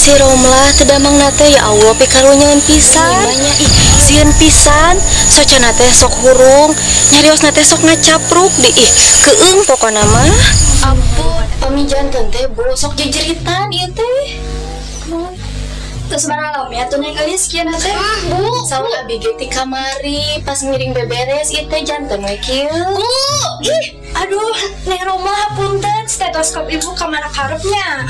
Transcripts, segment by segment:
Si Romlah teu damang nate ya Allah pikarunyeun pisan. Ih, sieun pisan. Socana teh sok hurung, nyariosna teh sok ngacapruk di ih, keung pokona mah. Ampun, pami janten teh Bu sok jejeritan ieu teh. Terus barang ya tuh Neng Euis kieu na teh. Bu, saur abi ge ti kamari pas ngiring beberes ieu teh janten we kieu. Bu, ih, aduh, Neng Romlah punten stetoskop ibu ka mana karepnya.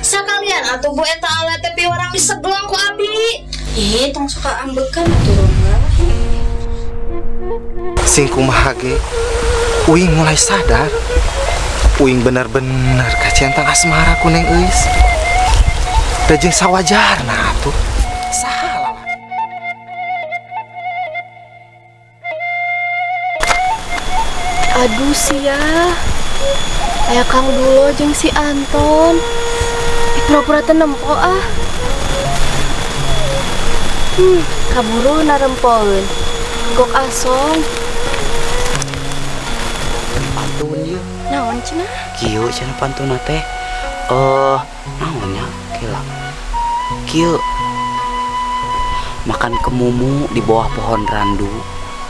Sakalian atuh Bu eta alat teh piwarang diseglong ku abi. Ih, tong suka ambekan atuh Romlah. Sing kumaha ge uing mulai sadar. Uing bener-bener kacentang asmara ku Neng Euis. Da jeung sawajarna atuh. Saha lah. Aduh sia. Aya Kang Dulo jeung si Anton. Pura-pura teu nempo ah. Kaburu narempoeun. Gok asong. Pantun ieu. Naon cenah? Kieu cenah pantunna teh. Naon nya? Kela. Kieu. Makan kemumu di bawah pohon randu.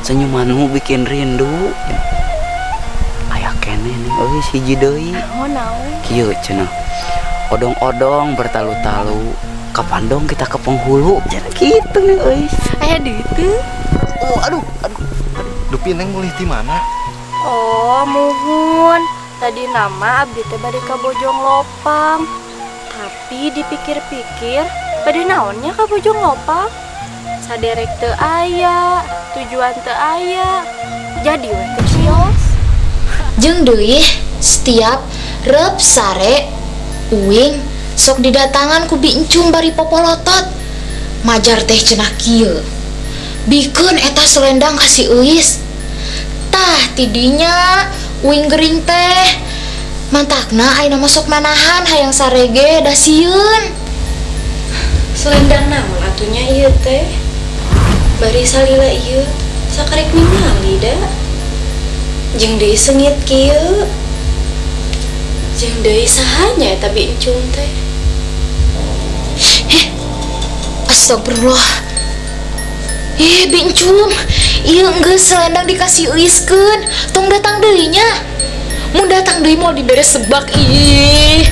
Senyumanmu bikin rindu. Aya keneh nih euy hiji deui. Naon naon? Kieu cenah. Odong-odong bertalu-talu, kapan dong kita ke penghulu? Jadi gitu nih euy. Aya deui teu? Oh, aduh, aduh. Dupi Neng mulih di mana? Oh, muhun. Tadi nama abdi teh bade ka Bojong Lopang. Tapi dipikir-pikir, bade naonnya ka Bojong Lopang? Saderek teu aya, tujuan teu aya. Jadi we ke kios. Jeung deui setiap rep sare uing sok didatangan ku bincum bari popolotot. Majar teh cenah kieu. Bikeun eta selendang ka si Euis. Tah tidinya uing gering teh. Mantakna ayeuna mah sok manahan hayang sarege da sieun. Selendang naon atunya ieu teh? Bari salila ieu sakarek ningali da. Jeung deui seungit kieu. Jeung deui sahanya eta bincum teh. Heh. Astagfirullah. Ih, bincum. Ieu geus selendang dikasih Euiskeun. Tong datang deui nya. Mun datang deui moal dibere sebak ih.